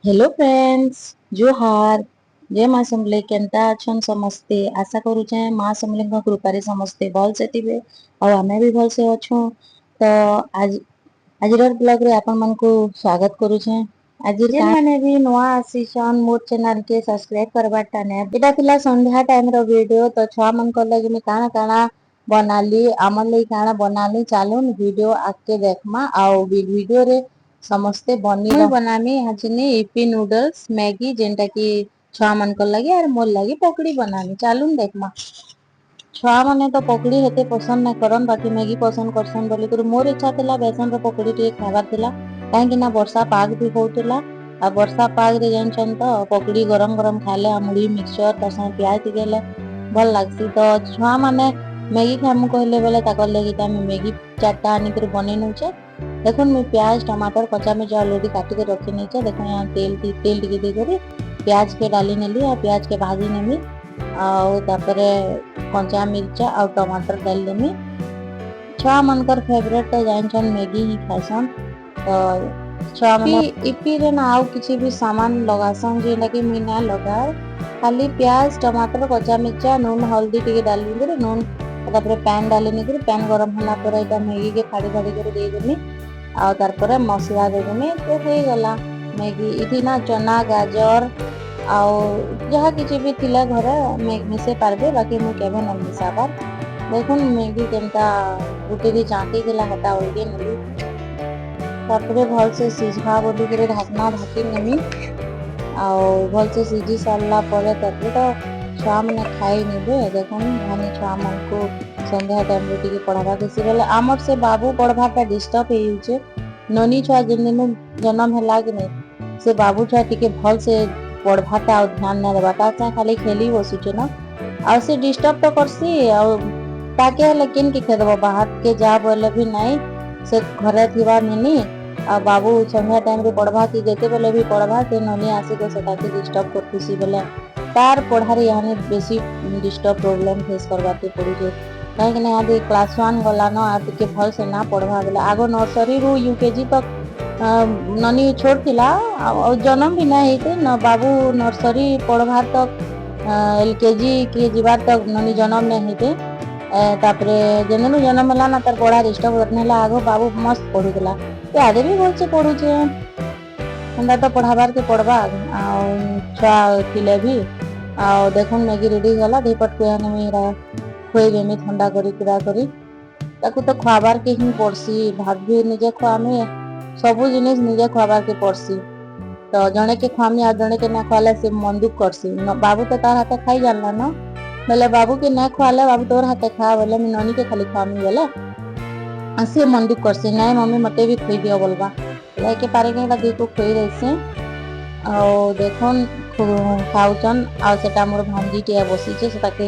Hello friends, ଜୁହାର, ଜୟ ମା ସମଲେଇ। କେନ୍ତା ଅଛନ୍ ସମସ୍ତେ? ଆଶା କରୁଛେଁ ମା ସମଲେଇଙ୍କ କୃପାରେ ସମସ୍ତେ ଭଲସେ ଥିବେ ଆଉ ଆମେ ବି ଭଲସେ ଅଛୁଁ। ତ ଆଜି ଆଜିର ବ୍ଲଗରେ ଆପଣମାନଙ୍କୁ ସ୍ୱାଗତ କରୁଛେଁ। ଆଜି ଯେନ୍ମାନେ ବି ନୂଆ ଆସିଛନ୍, ମୋର ଚ୍ୟାନେଲ କେ ସବସ୍କ୍ରାଇବ କରବାରଟା ନାଇଁ। ଏଇଟା ଥିଲା ସନ୍ଧ୍ୟା ଟାଇମ ର ଭିଡିଓ। ତ ଛୁଆ ମାନଙ୍କର ଲାଗି ମୁଇଁ କାଣା କାଣା ବନାଲି, ଆମର ଲାଗି କାଣା ବନାଲି, ଚାଲୁନ୍ ଭିଡିଓ ଆଗକେ ଦେଖମା ଆଉ ଭିଡିଓରେ ସମସ୍ତେ ବନି। ମୁଇଁ ବନାମି ଆଜିନି ଇପି ନୁଡଲ୍ସ ମ୍ୟାଗି, ଯେନ୍ଟା କି ଛୁଆ ମାନଙ୍କର ଲାଗି ଆର୍ ମୋର ଲାଗି ପକୋଡ଼ି ବନାମି। ଚାଲୁନ୍ ଦେଖମା। ଛୁଆ ମାନେ ତ ପକୋଡ଼ି ହେତେ ପସନ୍ଦ ନାଇଁ କରନ୍, ବାକି ମ୍ୟାଗି ପସନ୍ଦ କରସନ୍ ବୋଲିକରି ମୋର ଇଚ୍ଛା ଥିଲା ବେସନର ପକୋଡ଼ି ଟିକେ ଖାଇବାର ଥିଲା, କାହିଁକି ନା ବର୍ଷା ପାଗ ବି ହଉଥିଲା। ଆଉ ବର୍ଷା ପାଗରେ ଜାଣିଛନ୍ ତ, ପକୋଡ଼ି ଗରମ ଗରମ ଖାଇଲେ ଆଉ ମୁଢ଼ି ମିକ୍ସଚର, ତା ସାଙ୍ଗେ ପିଆଜ ଟିକେ ହେଲେ ଭଲ ଲାଗ୍ସି। ତ ଛୁଆ ମାନେ ମ୍ୟାଗି ଖାଇମୁ କହିଲେ ବେଲେ ତାକର ଲାଗି ଆମେ ମ୍ୟାଗି ଚାରିଟା ଆନିକରି ବନେଇ ନଉଛେ। ଦେଖୁନ୍, ମୁଇଁ ପିଆଜ, ଟମାଟର, କଞ୍ଚା ମିର୍ଚା ଅଲରେଡି କାଟିକି ରଖି ନେଇଛେ। ଦେଖୁନ୍, ତେଲ ତେଲ ଟିକେ ଦେଇକରି ପିଆଜ କେ ଡାଲି ନେଲି ଆଉ ପିଆଜ କେ ଭାଜି ନେମି ଆଉ ତାପରେ କଞ୍ଚା ମିର୍ଚା ଆଉ ଟମାଟର ଡାଲି ଦେମି। ଛୁଆ ମାନଙ୍କର ଫେଭରେଟ ତ ଜାଣିଛନ୍, ମ୍ୟାଗି ହିଁ ଖାଇସନ୍। ତ ଛୁଆ ମାନେ ଇପିରେ ନା ଆଉ କିଛି ବି ସାମାନ ଲଗାସନ୍, ଯେନ୍ଟା କି ମୁଇଁ ନା ଲଗାଏ। ଖାଲି ପିଆଜ, ଟମାଟର, କଞ୍ଚା ମିର୍ଚା, ନୁନ୍, ହଳଦୀ ଟିକେ ଡାଲି କରି, ନୁନ୍, ତାପରେ ପାନ୍ ଡାଲି ନେଇକରି, ପାନ୍ ଗରମ ହେଲା ପରେ ଏଇଟା ମ୍ୟାଗିକେ ଫାଡ଼ି ଫାଡ଼ି କରି ଦେଇଦେମି ଆଉ ତାରପରେ ମସଲା ଦେଇଦେମି, ତ ହେଇଗଲା ମ୍ୟାଗି। ଏଠି ନା ଚନା, ଗାଜର ଆଉ ଯାହା କିଛି ବି ଥିଲା ଘରେ ମିଶେଇ ପାରବେ, ବାକି ମୁଇଁ କେବେ ନାଇଁ ମିଶାବାର୍। ଦେଖୁନ୍, ମ୍ୟାଗି କେନ୍ତା ଗୁଟେ ବି ଚାଟି ଥିଲା, ହେଟା ଅଲଗେଇ ନେଲି। ତାପରେ ଭଲସେ ସିଝବା ବୋଲିକରି ଢାକନା ଢାକି ନେମି ଆଉ ଭଲସେ ସିଝି ସାରିଲା ପରେ ତାପରେ ତ ଛୁଆମାନେ ଖାଇ ନେବେ। ଦେଖୁନ୍, ମାନେ ଛୁଆମାନଙ୍କୁ ସନ୍ଧ୍ୟା ଟାଇମରେ ଟିକେ ପଢାବା ଥିସି ବେଲେ ଆମର ସେ ବାବୁ ପଢବାରଟା ଡିଷ୍ଟର୍ବ ହେଇଯାଉଛେ। ନନି ଛୁଆ ଯେନ୍ ଦିନୁ ଜନ୍ମ ହେଲା କି ନାଇଁ, ସେ ବାବୁ ଛୁଆ ଟିକେ ଭଲସେ ପଢବାରଟା ଆଉ ଧ୍ୟାନ ନାଇଁ ଦେବା। ତାର ସାଙ୍ଗେ ଖାଲି ଖେଲି ବସୁଛେ ନା, ଆଉ ସେ ଡିଷ୍ଟର୍ବ ତ କରସି। ଆଉ ତାକେ ହେଲେ କେନ୍କେ ଖେଦବ? ବାହାରକେ ଯା ବୋଇଲେ ବି ନାଇଁ, ସେ ଘରେ ଥିବା ନିନି। ଆଉ ବାବୁ ସନ୍ଧ୍ୟା ଟାଇମରେ ପଢବା କି ଯେତେବେଲେ ବି ପଢବା, ସେ ନନି ଆସିକି ସେଟାକେ ଡିଷ୍ଟର୍ବ କରୁଥିସି ବେଲେ ତାର ପଢାରେ ଇହାନେ ବେଶୀ ଡିଷ୍ଟର୍ବ, ପ୍ରୋବ୍ଲେମ ଫେସ୍ କରବାକେ ପଡୁଛେ। କାହିଁକି ନା ଇହାଦେ କ୍ଲାସ ୱାନ୍ ଗଲାନ ଆଉ ଟିକେ ଭଲସେ ନା ପଢବା ବେଲେ। ଆଗ ନର୍ସରୀରୁ ୟୁକେଜି ତକ୍ ନନି ଛୋଟ ଥିଲା ଆଉ ଜନ୍ମ ବି ନାଇଁ ହେଇତେ ନ, ବାବୁ ନର୍ସରୀ ପଢବାର୍ ତକ୍, ଏଲକେଜି କି ଯିବାର୍ ତକ୍ ନନି ଜନ୍ମ ନାଇଁ ହେଇତେ। ତାପରେ ଯେନୁ ଜନ୍ମ ହେଲା ନା, ତାର ପଢା ଡିଷ୍ଟର୍ବ ହେଲା। ଆଗ ବାବୁ ମସ୍ତ ପଢୁଥିଲା, ଇହାଦେ ବି ଭଲସେ ପଢୁଛେ। ହେନ୍ତା ତ ପଢାବାର୍ କେ ପଡବା ଆଉ ଛୁଆ ଥିଲେ ବି। ଆଉ ଦେଖୁନ୍, ମ୍ୟାଗି ରେଡି ହେଇଗଲା। ଦୁଇ ପଟକୁ ଏହାନେ ମୁଇଁ ଏଇଟା ଖୁଏଇଦେମି ଥଣ୍ଡା କରି କୁରା କରି। ତାକୁ ତ ଖୁଆବାର୍ କେ ହିଁ ପଡସି। ଭାତ ବି ନିଜେ ଖୁଆମି, ସବୁ ଜିନିଷ ନିଜେ ଖୁଆବାର୍ କେ ପଡସି। ତ ଜଣେ କେ ଖୁଆମି ଆଉ ଜଣେ କେ ନା ଖୁଆଲେ ସେ ମନ ଦୁଃଖ କରସି। ବାବୁ ତ ତାର ହାତେ ଖାଇ ଜାନଲା ନ, ବେଲେ ବାବୁ କେ ନାଇଁ ଖୁଆଲେ, ବାବୁ ତୋର ହାତେ ଖା ବୋଲେ, ମୁଇଁ ନନି କେ ଖାଲି ଖୁଆମି ବେଲେ ସେ ମନ ଦୁଃଖ କରସି। "ନାଇଁ ମମି, ମତେ ବି ଖୁଇ ଦିଅ" ବୋଲବା। ଏକେ ପାରିକି ଏଟା ଦୁଇକୁ ଖୁଇ ଦେସି। ଆଉ ଦେଖୁନ୍, ଖାଉଛନ୍। ଆଉ ସେଟା ମୋର ଭାଞ୍ଜିଟିଏ ବସିଛେ, ସେ ତାକେ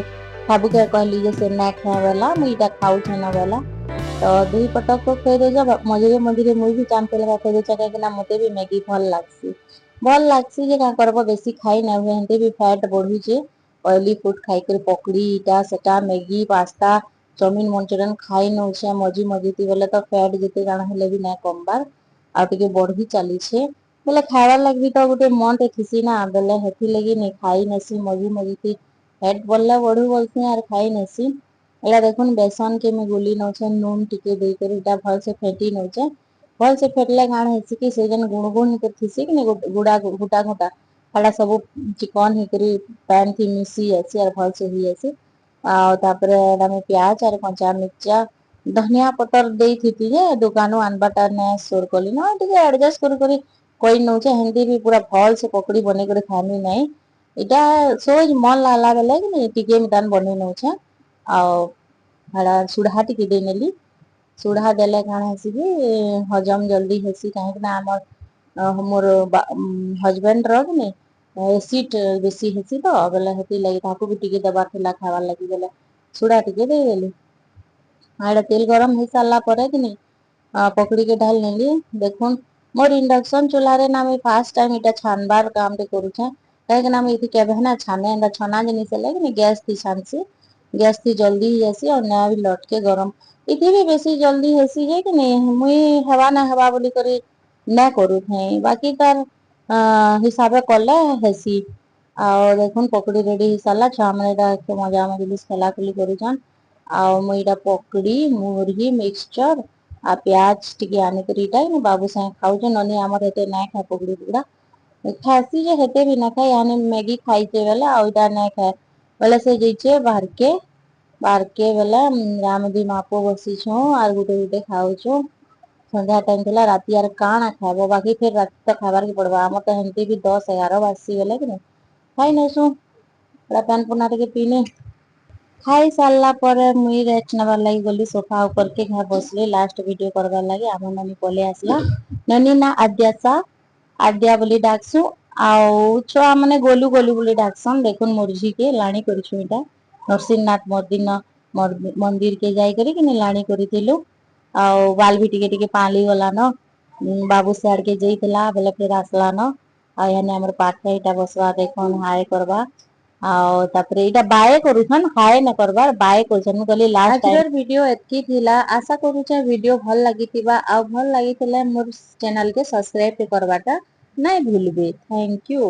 ଖାବୁକେ କହିଲି ଯେ ସେ ନାଇଁ ଖାଏ ବେଲା, ମୁଇଁ ଇଟା ଖାଉଛେ ନ ବେଲା। ତ ଦୁଇ ପଟକୁ ଖୁଏଇ ଦେଇଛ। ମଝିରେ ମଝିରେ ମୁଇଁ ବି ଚାମଚେ ଲେଖା ଖୁଏଇ ଦେଇଛେ, କାହିଁକି ନା ମତେ ବି ମ୍ୟାଗି ଭଲ ଲାଗ୍ସି। ଭଲ ଲାଗ୍ସି ଯେ କାଁ କରବ, ବେଶୀ ଖାଇ ନାଇଁ ହୁଏ। ହେନ୍ତି ବି ଫ୍ୟାଟ ବଢୁଛେ ଅଏଲି ଫୁଡ ଖାଇକରି। ପକୋଡ଼ି, ଇଟା ସେଟା, ମ୍ୟାଗି, ପାସ୍ତା, ଚାଉମିନ, ମଞ୍ଚୁରିଆନ ଖାଇ ନଉଛେ ମଝି ମଝି ବେଲେ ତ ଫ୍ୟାଟ ଯେତେ କାଣା ହେଲେ ବି ନାଇଁ କମବାର୍ ଆଉ ଟିକେ ବଢି ଚାଲିଛେ। ବେଲେ ଖାଇବାର୍ ଲାଗି ବି ତ ଗୋଟେ ମନଟେ ଥିସି ନା, ବେଲେ ହେଥିଲାଗି ନାଇଁ ଖାଇ ନେସି ମଝି ମଝି। ଫ୍ୟାଟ ବଢଲେ ବଢୁ ବୋଲସି ଆର୍ ଖାଇ ନେସି। ଏଇଟା ଦେଖୁନ୍, ବେସନ କେ ମୁଇଁ ଗୁଲି ନଉଛେ ନୁନ୍ ଟିକେ ଦେଇକରି। ଏଇଟା ଭଲସେ ଫେଣ୍ଟି ନଉଛେ। ଭଲସେ ଫେଟିଲେ କାଣା ହେସି କି ସେ ଯେନ୍ ଗୁଣ ଗୁଣ ହେଇକରି ଥିସି କି ନାଇଁ, ଗୁଡା ଗୁଟା ଗୁଟା, ହେଟା ସବୁ ଚିକନ ହେଇକରି ପାନ୍ ଥି ମିଶି ଯାଏସି ଆର୍ ଭଲସେ ହେଇଯାଏସି। ଆଉ ତାପରେ ଏଟା ମୁଇଁ ପିଆଜ ଆର୍ କଞ୍ଚା ମିର୍ଚା, ଧନିଆ ପତର ଦେଇଥିତି ଯେ ଦୋକାନୁ ଆନବାଟା ନାଇଁ ସୋର କଲି ନା, ଟିକେ ଆଡଜଷ୍ଟ କରି କରି କରି ନଉଛେ। ହେନ୍ତି ବି ପୁରା ଭଲସେ ପକୋଡ଼ି ବନେଇ କରି ଖାଇମି ନାଇଁ। ଏଇଟା ସୋଜ ମନ ଲାଗଲା ବେଲେ କି ନାଇଁ, ଟିକେ ମୁଇଁ ତାନ୍ ବନେଇ ନଉଛେ। ଆଉ ହେଟା ସୁଢ଼ା ଟିକେ ଦେଇନେଲି। ସୁଢ଼ା ଦେଲେ କାଣା ହେସି କି ହଜମ ଜଲ୍ଦି ହେସି, କାହିଁକି ନା ଆମର୍ ମୋର ହଜବେଣ୍ଡ ର କି ନାଇଁ ଏସିଡ୍ ବେଶୀ ହେସି, ତ ବେଲେ ହେଥିର୍ ଲାଗି ତାକୁ ବି ଟିକେ ଦେବାର ଥିଲା ଖାଇବାର୍ ଲାଗି ବେଲେ ସୁଢ଼ା ଟିକେ ଦେଇଦେଲି। ଆଉ ଏଇଟା ତେଲ ଗରମ ହେଇ ସାରିଲା ପରେ କି ନାଇଁ ପକୋଡ଼ି କେ ଢାଲି ନେଲି। ଦେଖୁନ୍, ମୋର ଇଣ୍ଡକ୍ସନ ଚୁଲାରେ ନା ମୁଇଁ ଫାଷ୍ଟ ଟାଇମ ଏଇଟା ଛାନବାର କାମଟେ କରୁଛେଁ, କାହିଁକି ନା ମୁଇଁ ଏଠି କେବେ ନା ଛାନେ। ଏନ୍ତା ଛନା ଜିନିଷ ହେଲେ କି ଗ୍ୟାସ୍ ଥି ଛାନସି। ଗ୍ୟାସ୍ ଥି ଜଲ୍ଦି ହେଇଯାସି ଆଉ ନା ବି ଲଟକେ ଗରମ। ଏଥି ବି ବେଶୀ ଜଲ୍ଦି ହେସି ଯେ କି ନାଇଁ, ମୁଇଁ ହେବା ନା ହେବା ବୋଲି କରି ନା କରୁଥାଇଁ। ବାକି ତାର ହିସାବେ କଲେ ହେସି। ଆଉ ଦେଖୁନ୍, ପକୁଡ଼ି ରେଡି ହେଇସାରିଲା। ଛୁଆମାନେ ଏଇଟା ମଜା ମଜଲିସ୍ ଖେଲା ଖୁଲି କରୁଛନ୍। ଆଉ ମୁଇଁ ଏଇଟା ପକୁଡ଼ି, ମୁଢ଼ି, ମିକ୍ସଚର ଆଉ ପିଆଜ ଟିକେ ଆନିକରି ଏଇଟା ବାବୁ ସାଙ୍ଗେ ଖାଉଛେ। ନନି ଆମର ଏତେ ନାଇଁ ଖାଏ ପକୁଡ଼ି ଫୁକୁଡ଼ା। ଖାଏସି ଯେ ହେତେ ବି ନାଇଁ ଖାଏ। यानी ମ୍ୟାଗି ଖାଇଛେ ବେଲେ ଆଉ ଏଇଟା ନାଇଁ ଖାଏ ବେଲେ ସେ ଯାଇଛେ ବାହାରକେ। ବାହାରକେ ବେଲେ ଆମେ ଦି ମା ପୁଅ ବସିଛୁଁ ଆର୍ ଗୁଟେ ଗୁଟେ ଖାଉଛୁଁ। ସନ୍ଧ୍ୟା ଟାଇମ୍ ଥିଲା, ରାତି ଆର୍ କାଣା ଖାଇବ? ବାକି ଫେର୍ ରାତି ତ ଖାଇବାର୍କେ ପଡବା। ଆମର ତ ହେନ୍ତି ବି 10-11 ବାଜସି ବେଲେ କି ନାଇଁ ଖାଇ ନେସୁଁ। ଏଟା ପାନ୍ ପୁନା ଟିକେ ପିଇନି। ଖାଇ ସାରିଲା ପରେ ମୁଇଁ ରେଷ୍ଟ ନେବାର ଲାଗି ଗଲି ସୋଫା ଉପରକେ। ଘରେ ବସଲି ଲାଷ୍ଟ ଭିଡିଓ କରବାର ଲାଗି। ଆମ ନନି ପଲେଇ ଆସିଲା। ନନି ନା ଆଦ୍ୟାସା, ଆଦ୍ୟା ବୋଲି ଡାକସୁ ଆଉ ଛୁଆ ମାନେ ଗୋଲୁ ଗୋଲୁ ବୋଲି ଡାକସନ୍। ଦେଖୁନ୍, ମୋର ଝିକେ ଲାଣି କରିଛୁ। ଏଇଟା ନରସିଂହନାଥ ମଦିନ ମନ୍ଦିର କେ ଯାଇକରି କିନି ଲାଣି କରିଥିଲୁ। ଆଉ ବାଲ ବି ଟିକେ ଟିକେ ପାଲି ଗଲାନ। ବାବୁ ସିଆଡକେ ଯାଇଥିଲା ବେଲେ ଫେର ଆସିଲାନ। ଆଉ ଏନେ ଆମର ପାଖେ ଏଇଟା ବସବା, ଦେଖୁନ୍, ହାଏ କରବା। ଆଉ ତାପରେ ଏଇଟା ବାଏ କରୁଛନ୍, ହାଏ ନା କରବାର, ବାଏ କରୁଛନ୍। ମୁଁ କହିଲି ଲାଷ୍ଟ। ଆଜିର ଭିଡିଓ ଏତ୍କି ଥିଲା। ଆଶା କରୁଛେ ଭିଡିଓ ଭଲ ଲାଗିଥିବା ଆଉ ଭଲ ଲାଗିଥିଲେ ମୋର ଚ୍ୟାନେଲ କେ ସବସ୍କ୍ରାଇବ କରବାଟା ନାଇଁ ଭୁଲବେ। Thank you.